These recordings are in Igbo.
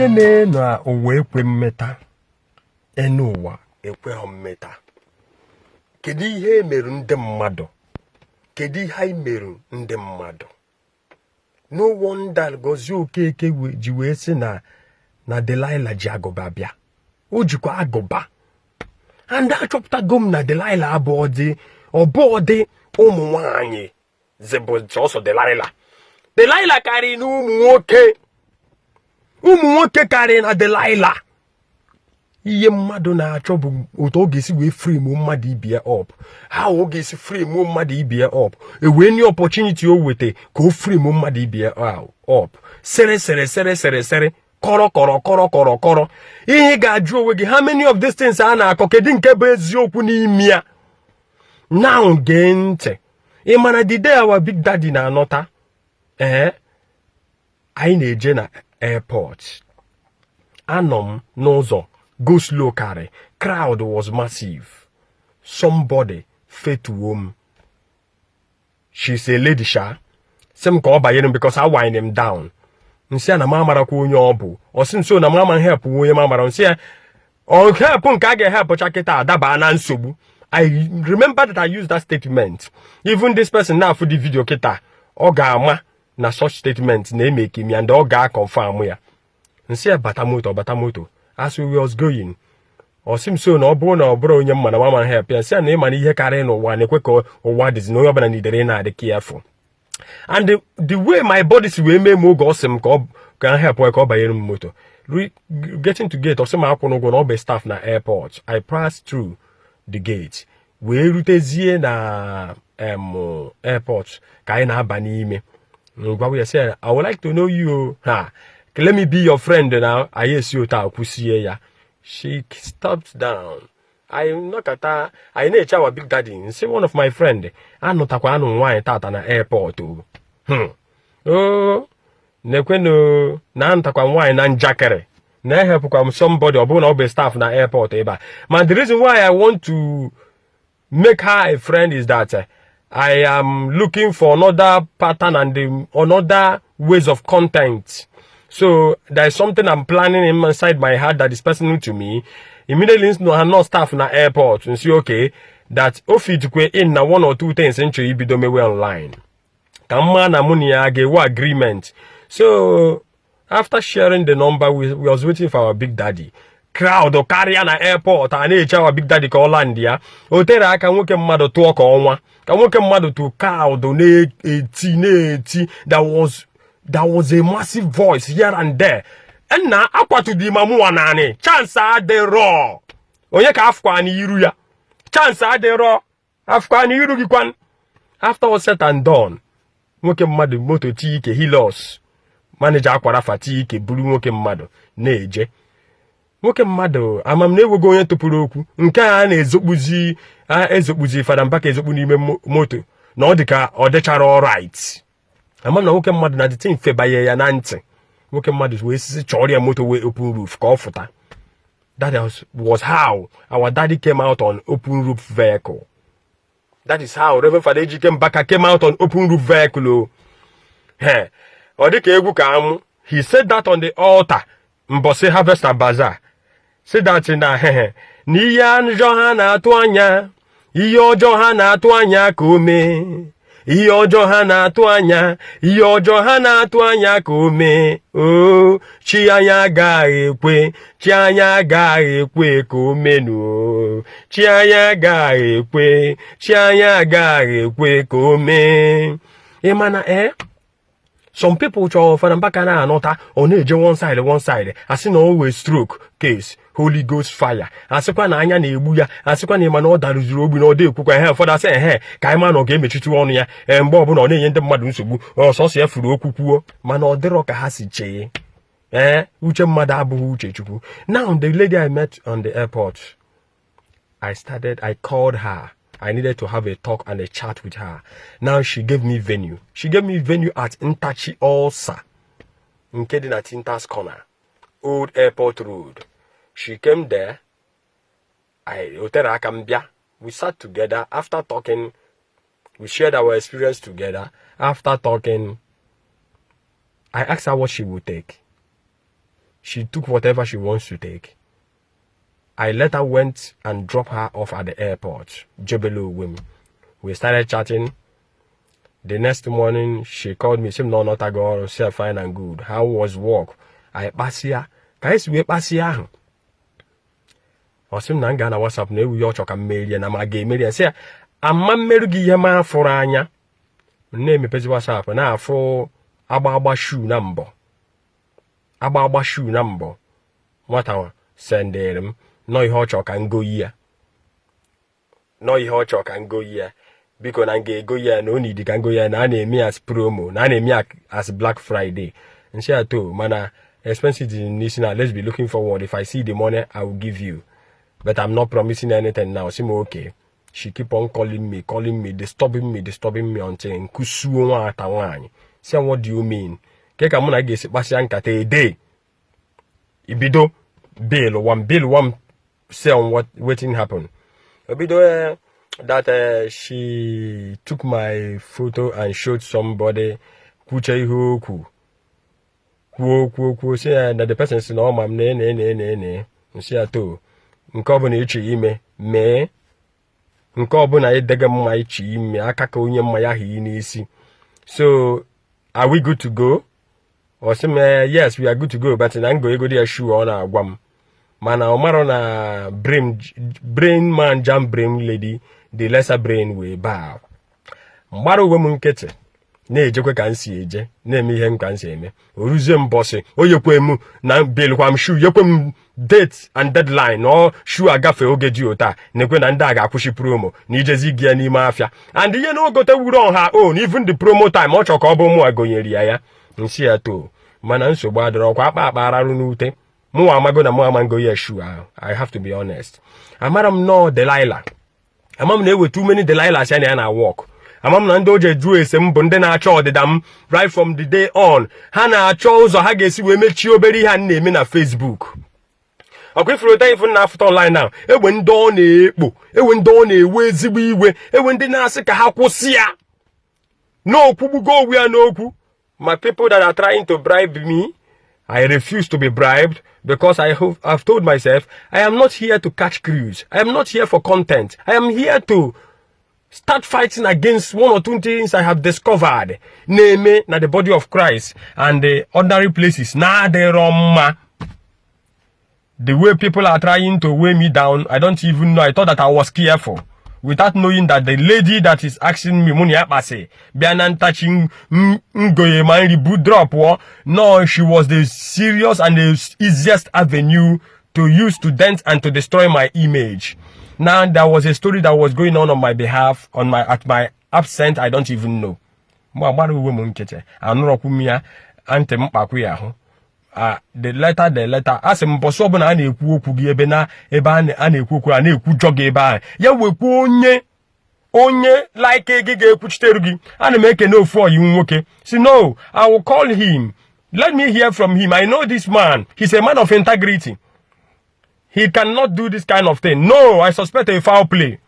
Ihe mee na ụwa ekwe mmeta, enu ụwa ekweghị mmeta. Kedu ihe emerụ ndị mmadụ? Kedu ihe anyị merụ ndị mmadụ? No wonder Gozie Okeke ji wee sị na Delilah ji agụba bịa. O jikwa agụba. And achọpụtago m na Delilah abụọ dị ọbụọ dị ụmụ nwanyị zibụ sọsọ Delilah. Delilah karịrị na ụmụ nwoke. Ụmụ nwoke karịrị na Delilah. Ihe mmadụ na-achọ bụ otu ọ ga-esi wee frame mmadụ ibe ya up. Ha ọ ga-esi frame mmadụ ibe ya up, ewee nye opportunity o weta ka o frame mmadụ ibe ya up. Sịrị sịrị sịrị sịrị sịrị, kọrọ kọrọ kọrọ kọrọ kọrọ. Ihe ị ga-ajụ onwe gị, how many of these things a na-akọ, kedu nke bụ eziokwu n'ime ya? Now gee ntị. Ị mana the day our big daddy na-anọta, ee, anyị na-eje na airport. Anọ m n'ụzọ, go slow karị. Crowd was massive. Somebody fetuo m. She's a lady sha. Sị m ka ọ banyere m because I wind him down. Nsị ya na m amarakwa onye ọ bụ. Ọ sị nso na m ama help onye m amara. Nsị ya ọ help nke a ga-ehepụcha kịta adaba na nsogbu. I remember that I used that statement. Even this person na-afụ the video kịta, ọ ga-ama na such statement na-emeke m and ọ ga-confirm ya. Nsị ya bata moto, ọ bata moto. As we was going, ọ sị m so na ọ bụrụ na ọ bụrụ onye mma na mama help ya. Nsị ya na ịma na ihe karịrị n'ụwa na-ekwe ka ụwa dịzi na onye ọbụla nidere na-adị careful. And the way my body si wee mee m oge ọ sị m ka ọ ka m help ya ka ọ banyere m moto. Getting to gate, ọ sị m akwụ n'ụgwọ na ọ bụ staff na airport. I passed through the gate wee rutezie na airport ka anyị na-aba n'ime. Ngwa ya sị ya, "I would like to know you o." Ha, "Let me be your friend." Na anyị esi otu a kwụsie ya. She stopped down. Anyị nọkọta, anyị na-eche our big daddy. Nsị one of my friend, anụtakwa anụ nwaanyị tata na airport o. O nekwenụ na anụtakwa nwaanyị na njakịrị na ehepụkwa m somebody, ọ bụrụ na ọ bụ staff na airport ebe a. Ma the reason why I want to make her a friend is that I am looking for another pattern and another ways of content. So there is something I'm planning inside my heart that is personal to me. Immediately, no, I'm not staff na airport and say okay, that o fit kwe in na one or two things nchọ ibido mewe online. Ka mma na mụ na ya ga-ewe agreement. So after sharing the number, we was waiting for our big daddy. Crowd karịa na airport, a na-eche our big daddy ka ọ land ya. O tere aka, nwoke mmadụ tụọ ka ọnwa ka nwoke mmadụ tụ. Crowd na-eti na-eti. There was a massive voice here and there. Nna, akwatụdị ma mụnwa naanị chance adịrọ. Onye ka afụkwa n'iru ya? Chance adịrọ, afụkwa n'iru gị kwan. After all said and done, nwoke mmadụ moto tie ike, Hilux manager akwara afa tie ike buru nwoke mmadụ na-eje. Nwoke mmadụ, ama m na-enweghị onye tụpụrụ okwu nke a na-ezokpuzi a ezokpuzi Fada Mbaka ezokpu n'ime moto na ọ dị ka ọ dịchara alright. Ama m na nwoke mmadụ na dịtị mfe banye ya na ntị. Nwoke mmadụ wee sisi chọrọ ya moto wee open roof ka ọ fụta. That was how our daddy came out on open roof vehicle. That is how Reverend Father Ejike Mbaka came out on open roof vehicle o. He ọ dị ka egwu ka amụ. He said that on the altar mbọsị Harvest and Bazaar. Say that na hehe na ihe ọjọọ ha na-atụ anya, ihe ọjọọ ha na-atụ anya ka o mee, ihe ọjọọ ha na-atụ anya, ihe ọjọọ ha na-atụ anya ka o mee o, chi anya agaghị ekwe, chi anya agaghị ekwe ka o menuo, chi anya agaghị ekwe, chi anya agaghị ekwe ka o mee. Ị mana ee, some people chọrọ Fada Mbaka na-anọta, ọ na-eje one side one side, asị na o wee stroke case, Holy Ghost fire, asịkwa na anya na-egbu ya, asịkwa na ịma na ọ darụzuru ogbi na ọ dị ekwukwa ehe. Ụfọdụ asị ehe ka anyị ma na ọ ga-emechitu ọnụ ya. Ee, mgbe ọbụla ọ na-enye ndị mmadụ nsogbu, ọsọsọ ya furu okwu kwuo, mana ọ dịrọ ka ha si chee. Ee, uche mmadụ abụghị uche Chukwu. Now, the lady I met on the airport, I called her. I needed to have a talk and a chat with her. Now she gave me venue. She gave me venue at Ntachi Olsa, nke dị na Tintas Corner, Old Airport Road. She came there. I o tere aka m bịa. We sat together. After talking, we shared our experience together. After talking, I asked her what she would take. She took whatever she wants to take. I later went and dropped her off at the airport, jebelu onwe m. We started chatting. The next morning she called me, sị m na ọ nọtago ọrụ. Say, "Fine and good, how was work?" Anyị kpasịa ka anyị si wee kpasịa ahụ, ọ sị m na m gaa na WhatsApp na ewu ya, ọ chọ ka m merie na ma ga-emeri ya. Sị ya ama mmerụ gị ihe ma afụrụ anya. M na-emepezi WhatsApp, na-afụ agba agba shoe na mbọ, agba agba shoe na mbọ nwata nwa sendịrị m nọ ihe ọ chọ ka m goyi ya, nọ ihe ọ chọ ka m goyi ya, biko, na m ga-ego ya, na o nidi ka m go ya, na a na-eme as promo, na a na-eme ya as Black Friday. Nsị ato, mana expenses dị n'isi na let's be looking forward. If I see the money, I will give you, but I'm not promising anything now. Sị m okay. She keep on calling me, calling me, disturbing me, disturbing me until nkusuo nwata nwaanyị, sị, "What do you mean? Ke ka mụ na gị ga-esi kpasịa nkata ede ibido bill one bill one?" Say on what wetin happen, obido that she took my photo and showed somebody, kwuche ihe okwu, kwuo kwuo kwuo, sị ya na the person si na ọ ma m na na na na na. Nsị ya to, nke ọbụla ịchọ ime mee, nke ọbụla ịdịghị mma ịchọ ime, aka ka onye mma ya hie n'isi. So are we good to go? Ọ sị m, "Yes, we are good to go," but na ngo ego dị ya shoe ọ na-agwa m, mana ọ marọ na brain brain man jam brain lady, the lesser brain wee bow. Mgbara uwe m nkịtị, na-ejekwe ka m si eje, na-eme ihe m ka m si eme. O ruzie mbọsị o yekwe m na bilkwa m shoe, yekwe m date and deadline na ọ shoe agafe oge dị otu na-ekwe na ndị a ga-akwụsị promo na ijezi gị ya n'ime afịa and ihe na ogote wuru on her own. Even the promo time, ọ chọ ka ọ bụ mụ gonyere ya ya. Nsị ya too, mana nsogbu adịrọkwa, akpa akpa ararụ n'ute. Mụnwa amago na mụ ama ngo ya shoe ahụ. I have to be honest, amara m nọọ Delilah, ama m na-ewe too many Delilahs ya na ya na work. Ama m na ndị o ji eju ese m bụ ndị na-achọ ọdịda m right from the day on. Ha na-achọ ụzọ ha ga-esi wee mechie obere ihe a m na-eme na Facebook. Ọkwa ifuru ụta ifu na-afụta online now, egbe ndị ọ na-ekpo, ewe ndị ọ na-ewe ezigbo iwe, ewe ndị na-asị ka ha kwụsị ya n'okwugbugo onwe ya n'okwu. My people that are trying to bribe me, I refuse to be bribed because I have I've told myself I am not here to catch cruise. I am not here for content. I am here to start fighting against one or two things I have discovered na-eme na the body of Christ and the ordinary places na-adịrọ mma. The way people are trying to weigh me down, I don't even know. I thought that I was careful without knowing that the lady that is asking me mụ na ya kpasị bịa na ntachi ngoye ma nri bu drop ọ no, she was the serious and the easiest avenue to use to dent and to destroy my image. Now there was a story that was going on my behalf on my at my absent. I don't even know. Mgbe agbara uwe m nkịtị, anụrọkwu m ya ntị m kpakwu ya ahụ. The letter a sị m, mbọsị ọbụla a na-ekwu okwu gị ebe na ebe a na-ekwu okwu, a na-ekwujọ gị ebe ahụ, ya wekwa onye onye like gị ga-ekwuchitere gị. Ana m ekene ofu oyi nwoke si, "No, I will call him. Let me hear from him. I know this man. He's a man of integrity. He cannot do this kind of thing. No, I suspect a foul play."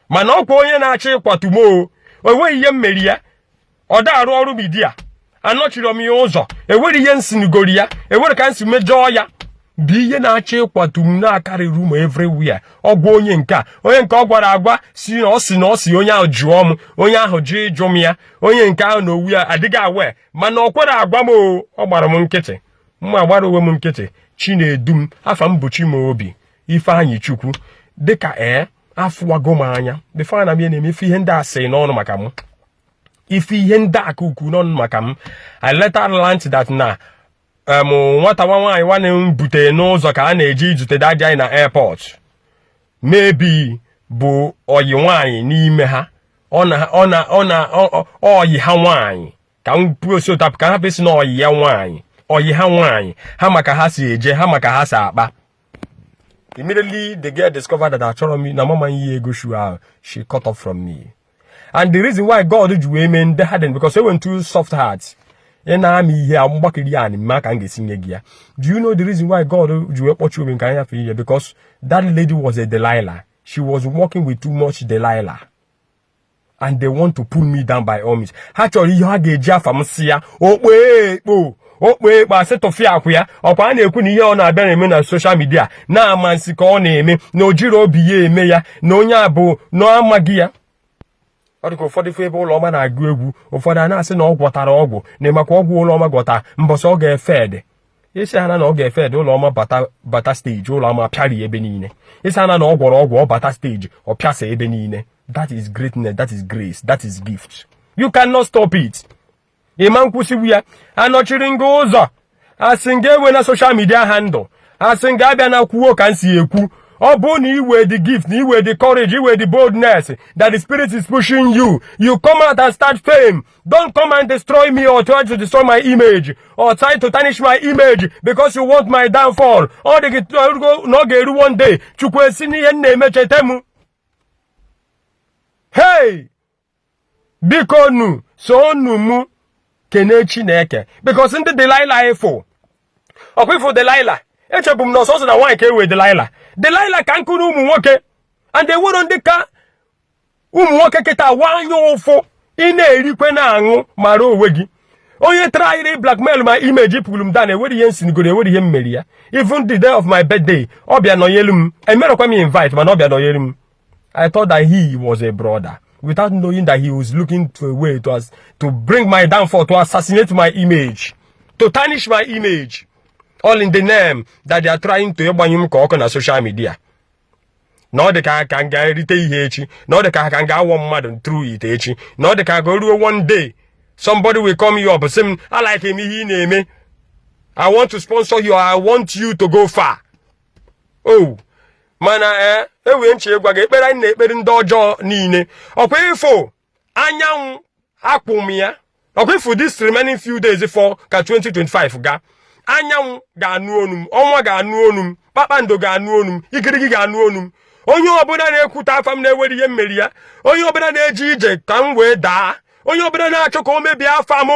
Mana ọkwa onye na-achọ ịkwatu m o enweghị ihe mmeri ya, ọ da arụ ọrụ media, anọchiri m ya ụzọ, enwere ihe nsinugori ya, enwere ka nsi mejọọ ya, bụ ihe na-achọ ịkwatu m na-akarị rumour everywhere. Ọgwa onye nke a, onye nke ọ gwara agwa si na ọ si na ọ si onye ahụ jụọ m, onye ahụ jụ ịjụ m ya, onye nke ahụ na owu ya adịghị awe, mana ọ kwere agwa m o. Ọ gbara m nkịtị, mma agbara onwe m nkịtị. Chinedu m, afa m bụ Chimaobi Ifeanyị Chukwu, dịka ee afụwago m anya before na m na-eme ife ihe ndị a sị n'ọnụ maka m, ife ihe ndị a ka ukwu n'ọnụ maka m. I later learned that na nwata nwa nwaanyị nwanne m butere n'ụzọ ka a na-eji izute daddy anyị na airport, maybe bụ oyi nwaanyị n'ime ha, ọ na ọ na ọ na oyi ha nwaanyị, ka m osi ụtapụ ka ha hapụ isi na oyi ya nwaanyị, oyi ha nwaanyị ha, maka ha si eje ha, maka ha si akpa. Immediately the girl discovered that achọrọ m na mama iyi ego shoe ahụ, she cut off from me. And the reason why God ji wee mee ndị hardened, because e nwere two soft hearts ị na-amị ihe a mgbakiri ya na ka m ga-esi nye gị ya. Do you know the reason why God ji wee kpọchi obi nke anya ihe? Because that lady was a Delilah. She was working with too much Delilah and they want to pull me down by all means. Ha chọrọ ihe ha ga-eji afa m si ya okpo ekpo Okpe ekpe asị tụfịa akwụ ya. Ọkwa a na-ekwu na ihe ọ na-abịa na-eme na social media na-ama nsị ka ọ na-eme, na o jiri obi ya eme ya, na onye a bụ na amaghị ya. Ọ dị ka ụfọdụ fụ ebe Ụlọma na-agụ egwu, ụfọdụ a na-asị na ọ gwọtara ọgwụ, na ịmakwa ọgwụ Ụlọma gwọta mbọsị ọ ga-efe ede. Isi ha na ọ ga-efe ede, Ụlọma bata bata stage, Ụlọma pịara ebe niile. Isi ha na ọ gwọrọ ọgwụ, ọ bata stage, ọ pịasa ebe niile. That is greatness, that is grace, that is gift. You cannot stop it. Ịma nkwụsịwu ya. Anọchiri nga ụzọ, asị nga ewe na social media handle, asị nga abịa na kwuo ka m si ekwu. Ọ bụ na iwe the gift, na iwe the courage, iwe the boldness that the spirit is pushing you, you come out and start fame. Don't come and destroy me or try to destroy my image or try to tarnish my image because you want my downfall. Ọ dị gị na ọ ga-eru one day, Chukwu esi n'ihe m na-eme cheta m. Hey, biko nu so nu mụ kene Chineke, because ndị Delilah ifo ọkwa ifo Delilah, echebu m na ọsọsọ na nwaanyị ka ewe Delilah. Delilah ka nkụ na ụmụ nwoke and ewero ndị ka ụmụ nwoke kịta wanya ụfụ. Ị na-erikwe na-aṅụ, mara onwe gị. Onye tryiri blackmail my image pụrụ m down, ewere ihe nsinigoro, ewere ihe mmeri ya. Even the day of my birthday, ọ bịa nọnyelu m. Emerekwa m invite, mana ọ bịa nọnyelu m. I thought that he was a brother without knowing that he was looking for a way to bring my downfall, to assassinate my image, to tarnish my image, all in the name that they are trying to ịgbanyụ m ka ọkụ na social media, na ọ dị ka m ga-erite ihe echi, na ọ dị ka m ga-awọ mmadụ through it echi, na ọ dị ka o ruo one day, somebody will come you up, sị m, "I like him, ihe ị na-eme. I want to sponsor you. I want you to go far." Oh, mana ee, ewee nche ịgwa gị, ekpere anyị na-ekpere ndị ọjọọ niile, ọkwa ifo anyanwụ akwụ m ya, ọkwa ifo this remaining few days for ka 2025 ga, anyanwụ ga-anụ onu m, ọnwa ga-anụ onu m, kpakpando ga-anụ onu m, igirigi ga-anụ onu m. Onye ọbụla na-ekwute afa m na-ewere ihe mmeri ya, onye ọbụla na-eje ije ka m wee daa, onye ọbụla na-achọ ka o mebie afa m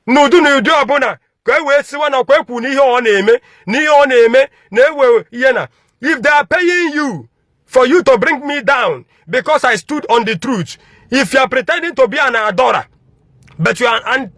n'ụdị na ụdị ọbụla, ka e wee siwa na ọkwa ekwu na ihe ọ na-eme na ihe ọ na-eme na-ewe ihe na, if they are paying you for you to bring me down because I stood on the truth, if you are pretending to be an adorer but you are an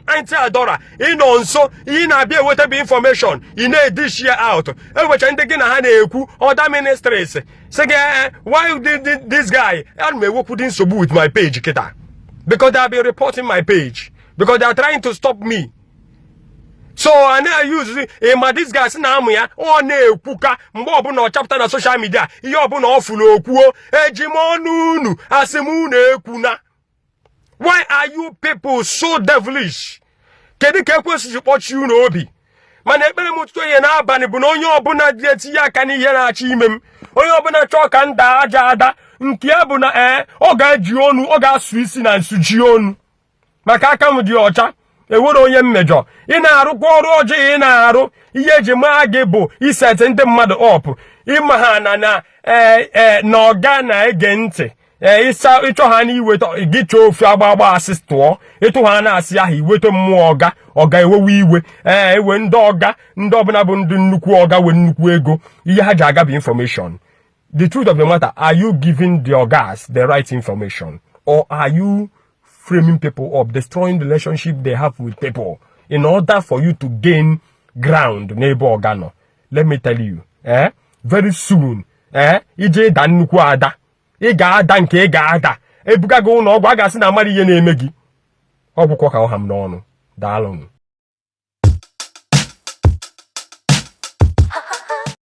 anti-adorer, ị nọ nso, ihe ị na-abịa eweta bụ information ị na-edish ya out. Ewecha ndị gị na ha na-ekwu, other ministries sị gị, "Eh, why did this guy?" Ana m ewekwu dị nsogbu with my page kịta because they have been reporting my page, because they are trying to stop me. So a na-use ịma this guy sị na amụ ya, ọ na-ekwuka mgbe ọbụla ọ chapụta na social media, ihe ọbụla ọ fụrụ okwuo. Eji m ọnụ unu asị m unu ekwuna. Why are you people so devilish? Kedu ka ekwesịrị kpọchie unu obi? Mana ekpere m ụtụtụ ihe n'abalị bụ na onye ọbụla dị etinye aka n'ihe na-achọ ime m, onye ọbụla chọọ ka m daa aja ada nke ya bụ na ee, ọ ga-eji onu, ọ ga-asụ isi na nsuji onu, maka aka m dị ọcha, ewere onye mmejọ. Ị na-arụkwa ọrụ ọjọọ ị na-arụ, ihe eji maa gị bụ iset ndị mmadụ up, ịma ha na ee na ọga na-ege ntị. Ee, ịsa ịchọ ha n'iweta gị, chọọ ofu agba agba asị tụọ, ịtụ ha na-asị ahụ, iweta mmụọ ọga, ọga ewewe iwe. Ee, ewe ndị ọga, ndị ọbụla bụ ndị nnukwu ọga wee nnukwu ego, ihe ha ji aga bụ information. The truth of the matter, are you giving the ogas the right information, or are you framing people up, destroying the relationship they have with people in order for you to gain ground n'ebe ọga nọ? Let me tell you, eh, very soon, eh, ije ịda nnukwu ada, ị ga-ada nke ị ga-ada, ebuga gị ụlọ ọgwụ, a ga-asị na amara ihe na-eme gị. Ọgwụkwọ ka ọha m n'ọnụ. Daalụnụ.